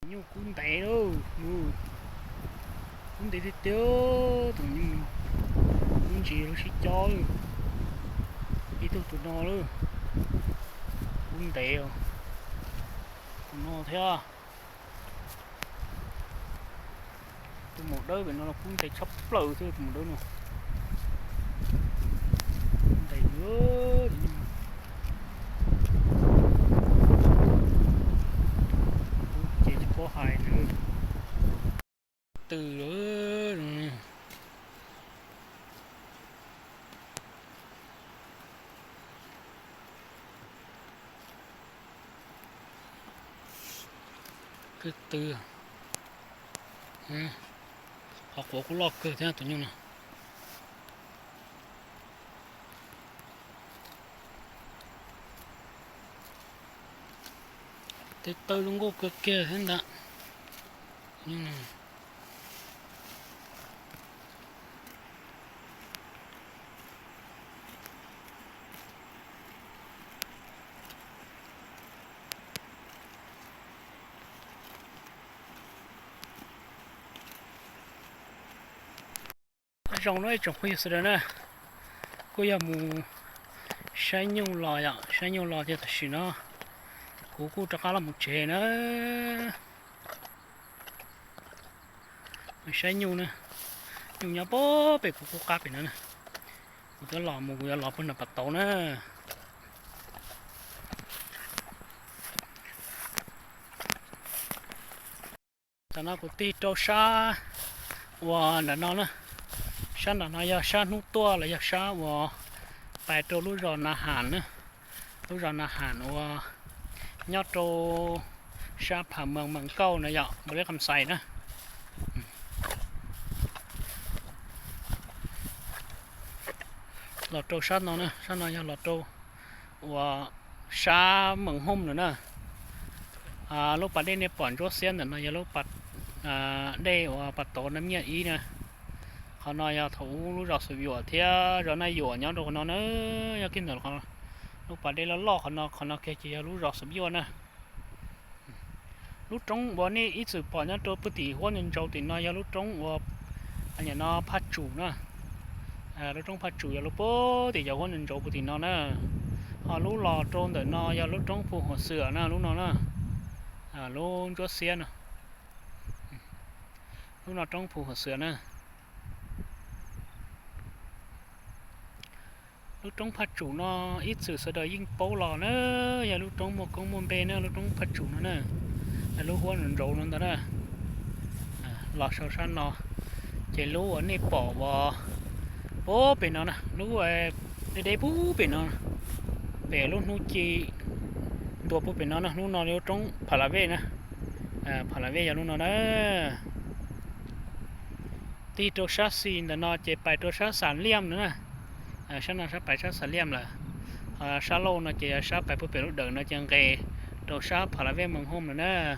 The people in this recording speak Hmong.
Nyuj kub ntev lawm, kub ntev tiag tiag, tus nyuj kub ntsis lub sib cob lawm. Ib tug tus no lawm, kub ntev, tus no thiab. Tus maum dawb pem no los kub ntev tshaj plaws thiab, tus maum dawb no. Kub ntev, kub ces tsis paub hais na. Twb twb, qhov quav kuj loj kawg thiab tus nyuj no. Tes taw zoo nkauj kawg kiag thiab ntag. Zoo no ib tsoom phooj ywg sawv daws na, kuj yog mus saib nyuj los yom, saib nyuj los ces tam sim no kuv kuj rov qab los mus tsev na. Mus saib nyuj na, nyuj nyob pem kuv qub qab pem no na. Kuv twb los mus, kuv yuav los puag nram pas tauv na. Tam no kuv tig rau sab uas nram no na, sab nram no yog sab hnub tuaj los yog sab uas pais rau lub zos Na Ham na, lub zos Na Ham uas nyob rau sab Pham Mees Mees Kauj na yom, Npaus Liab Kham Xais na. Los rau sab no na, sab no yog los rau uas sab Mees Hooj lawm na. Lub pas dej nej pom ntsuab xiab ntawm no yog lub pas dej uas pas tauv Na Miaj ib na. Qhov no yog thaum ub lub zos Xub Yuam thiab zos Naj Yuam nyob rau qhov no na. Yog kiag ntawm lub pas dej loj loj qhov no, qhov no kiag ces yog lub zos Xub Yuam na. Lub roob uas nej ib txwm pom nyob rau puag tim huab ntsau tim no yog lub roob uas no Phaj Tsum na. Lub roob Phaj Tsum yog lub puag tim cov huab ntsau puag tim no na. Ho lub los rau ntawm no yog lub roob Phu Huam Xwm na, lub no na, lub ntsuab xiab no. Lub no roob Phu Huam Xwm na. Lub roob Phaj Tsum no ib txwm sawv daws yeej paub los na, yog lub roob muaj koob muaj npe na, lub roob Phaj Tsum no na, lub huab ntsau no ntag na. Los sau sab no, ces lub uas nej pom uas puag pem no na, lub deb deb puag pem no, pem lub hnub ci ntua puag pem no na, lub no lub roob Pham La Vej na. Pham La Vej yog lub no na. Tig rau sab xis ntawm no ces pais rau sab Xam Liam no na. Sab no sab pais sab Xam Liam lawm. Sab laug no ces yog sab pais puag pem lub dawm no ces nqes rau sab Pham La Vej Mees Hooj lawm na.